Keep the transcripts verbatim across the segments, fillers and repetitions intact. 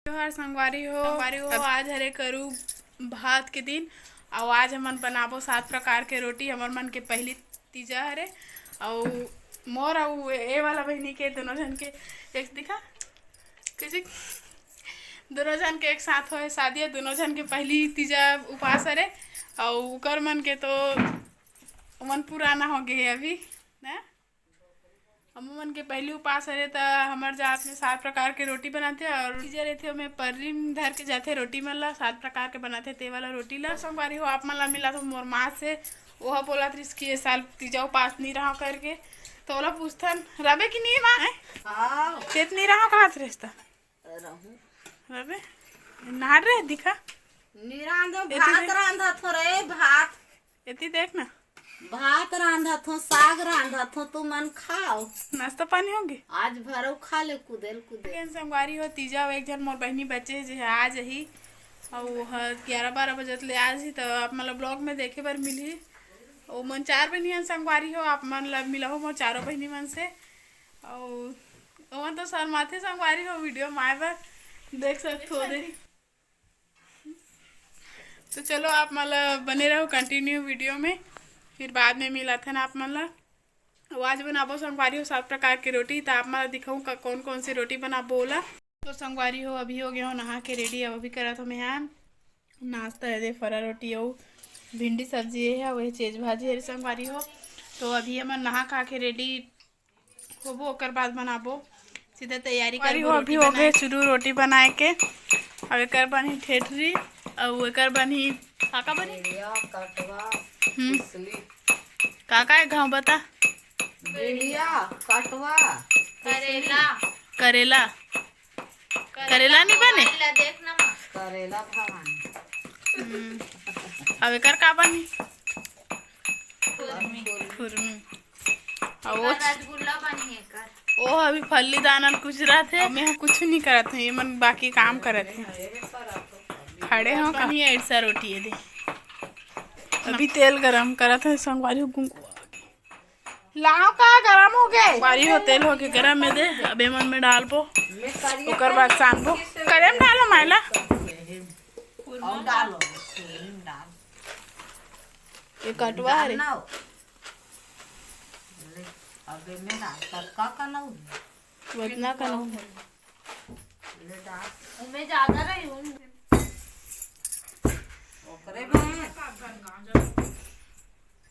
जोहार संगवारी हो। संगवारी हो, आज हरे करू भात के दिन, अउ आज हमन बनाबो सात प्रकार के रोटी। हमर मन के पहली तीजा हरे, अउ मोर अउ ए वाला बहिनी के, दोनों झन के एक दिखा, किसी दोनों झन के एक साथ होए शादी हे, दोनों झन के पहली तीजा उपास हरे, अउ उकर मन के तो ओमन पुराना हो गे हे अभी, ना? हमू मन के पहली उपास हरे, त हमर जात में सात प्रकार के रोटी बनाथे, अउ तीजा रहिथे, ओमे पर्री म धर के जाथे रोटी मन ला, सात प्रकार के बनाथे ते वाला रोटी ला। संगवारी हो, आप मन ला मिला तो मोर माँ से, ओह बोलत रिहिस कि ए साल तीजा उपास नी रहो करके, तो ओला पूछथन, रबे कि नी माँ? हैं? हाँ। तेत नी रहो कहत रहिस त? रहूं। रबे? नाड़ रे, दिखा। नी रांधो, एती भात दे। रांधत हो रे, भात। एती देख ना। भात रांधत हो, साग रांधत हो, तुमन खाओ। नाश्ता पानी होगे? आज भरो खा ले, कुदेल कुदेल। लेकिन संगवारी हो, तीजा अउ एक झन मोर बहिनी बचे हे, जे ह आ जही, अउ ओह ग्यारह बारह बजे ले आ जही, त आप मन ला vlog में देखे बर मिलही। ओमन चार बहिनी हन संगवारी हो, आप मन ला मिलाहू मोर चारों बहिनी मन से। अउ ओमन तो शर्माथे संगवारी हो, video में आए बर, देख सकथो दे। तो चलो, आप मन ला बने रहो continue video में, फिर बाद में मिलाथन आप मन ला। अउ आज बनाबो संगवारी हो सात प्रकार के रोटी, त आप मन ला दिखाऊं का कौन कौन से रोटी बनाबो ओला। तो संगवारी हो, अभी हो गए हो नहा के ready। अब अभी करत हो मेहा नाश्ता, ये दे फरा रोटी अउ भिंडी सब्जी, ये है वही चीज भाजी है संगवारी हो। तो अभी हमन नहा खा के ready होबो, ओकर बाद बनाबो सीधा तैयारी संगवारी हो। करबो रोटी अभी हो गए बनाए। शुरू रोटी बनाए के। अब एकर बनही ठेठरी, अउ एकर बनही काका बनही? भेड़िया, कटवा, हम्म। कुसली। काका एक घाव बता। भेड़िया, कटवा, करेला। करेला। करेला नहीं बने? भवानी ला देख ना माँ। करेला भवानी। हम्म। अब एकर का बनी? खुरमी। खुरमी। अब वो रसगुल्ला बनी एकर। वो अभी फल्ली दाना कुछ रहत हे, मैं कुछ नहीं करत हूँ, ये मन बाकी काम करत हे। खड़े हो का? बनी ऐसा रोटी ये दे। अभी तेल गरम करत हे संगवारी हो, गुंगुआ। लाओ का गरम हो गए। बारी हो, तेल हो के गरम में दे, अब एमन में डालबो, ओकर बाद सानबो। करेम डालो मायला। और डालो, डाल। ये कटवा रे। डाल ना। ले, अब एमे डाल, तब का करना हो? उतना का ना हो। ले डाल। उमे ज्यादा रही हूँ। ओकरे में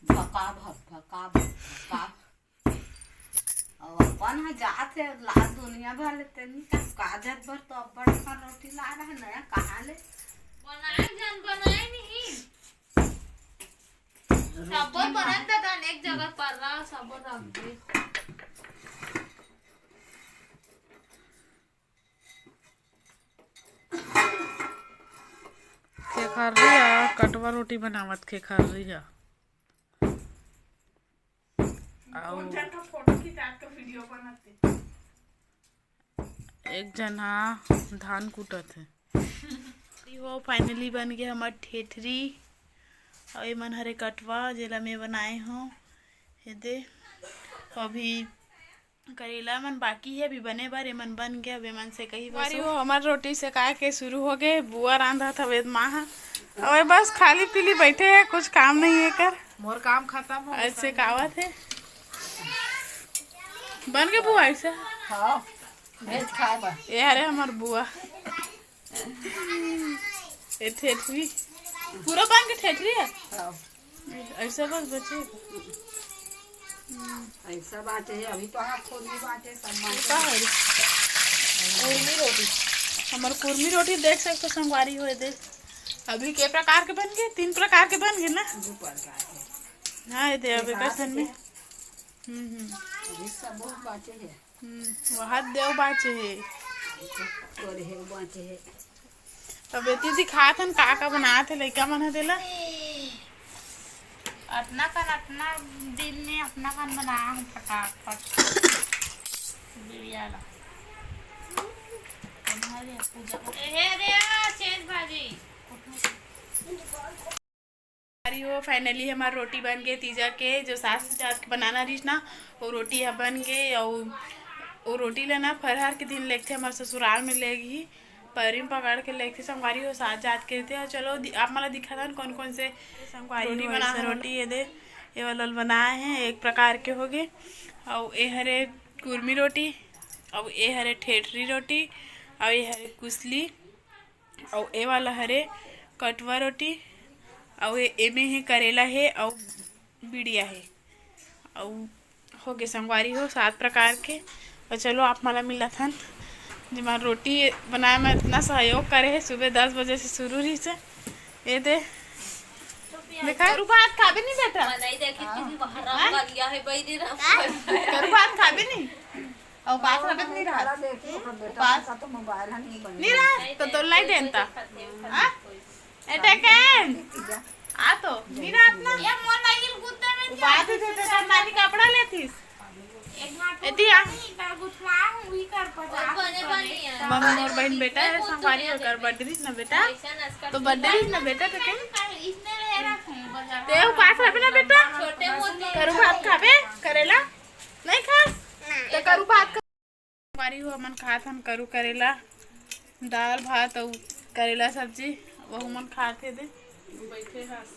भका भक, भका भक, भका। अब अपन ह जात हे, लाल दुनिया भर ले तेनी का काजत भर तो अब्बड़ अकन रोटी ला रहा नया, कहाँ ले? बनाए जन, बनाए नहीं। सबो परत दन एक जगह पर रहा, सबो रख दे। खेखर्री ह, कटवा रोटी बनावत खेखर्री ह। अउ कौन जन का फोटो खिंचात का वीडियो बनाते? एक जन ह धान कूटत हे। हो, finally बन गया हमर ठेठरी। अउ एमन हरे कटवा, जेला मैं बनाए हूँ। ये दे, अभी करेला मन बाकी हे अभी बने बर, एमन बन गए, अब एमन से कही बस। हो, हमर रोटी सेकाए के शुरू हो गए, बुआ रांधत हवे माँ ह। अबे बस खाली पीली बैठे हे, कुछ काम नहीं हे कर। मोर काम खत्म हो गए। ऐसे कावत हे। बन गए बुआ ऐसा? हाँ, भेज खाए बर। ये हरे हमर बुआ। ए ठेठरी। पूरा बन के ठेठरी हे? हाँ। ऐसा बस बचे। ऐसा बात हे, अभी तो हाँ खुरमी बात हे, सब बात का हे। है? कुरमी रोटी। हमर कुरमी रोटी देख सकते हो, संगवारी हो, ये दे। अभी के प्रकार के बन गए? तीन प्रकार के बन गए ना? दो प्रकार के। हाँ, ये दे, अब एक एक आध सन में। के। हम्म, हम्म। अभी सब बहुत बाचे हे। हम्म, वहाँ देव बाचे हे। तोरे हे बाचे हे। अब एती दिखात हन का का बनात हे लइका मन ह तेला। अतना कन, अतना दिन में अतना कन बनाए हन फटाफट। बिड़िया ला। तुम्हारे पूजा कर-, ए, हे रे, आ, चेंज भाजी। अरे वो finally हमार रोटी बन गए तीजा के, जो सास जात के बनाना रहिस ना, वो रोटी ह बन गए। अउ वो रोटी ला ना फरहर के दिन लेगथे, हमार ससुराल में लेगही। परी म पकड़ के लेके संगवारी हो साथ जात के थे। और चलो दि-, आप मन ला दिखाथन कौन कौन से संगवारी रोटी हो, बना ऐसे हन। रोटी ये दे, ये वाला बनाए हैं, एक प्रकार के हो गए। और ये हरे कुरमी रोटी, और ये हरे ठेठरी रोटी, और ये हरे कुसली, और ये वाला हरे कटुआ रोटी, और ये एमे है करेला है और बिड़िया है। और हो गए संगवारी हो सात प्रकार के। और चलो आप मन ला मिलत हन, जेमा रोटी बनाए में इतना सहयोग करे है। सुबह दस बजे से शुरू रहिस हे। ये दे, देखा, करू भात खाबे नहीं बेटा? नहीं देखी, तुझे वहाँ हाँ? रंग लिया है, बैरी रंग। करू भात खाबे नहीं? और बात रखत नहीं रहा। साला देखी, ओकर बेटा बात का तो मोबाइल है, नहीं बनी। नहीं रहा, तो तोर लाई देन ता। हाँ? एटा के? आ तो, नहीं रहत ना। ये मोर लगिल गुद्दे में वो बात ही देते तो नानी कपड़ा लेतीस। एक हाथ एती आ। नहीं, तार गुठला हूँ, वही कर पचास बने रुपये। बनी है। मम्मी मोर बहन बेटा है, संगवारी होकर बर्थडे रहिस ना बेटा। तो बर्थडे रहिस ना बेटा, तो के? इसने ले रखूँ बाजार। ते उपास रहबे ना बेटा? छोटे मोटे। करू भात खाबे? करेला? नहीं खास? तो करू भात खा-, संगवारी हो, हमन खात हन करू करेला, दाल भात अउ करेला सब्जी, वहू मन खात हे दे। बैठे हस।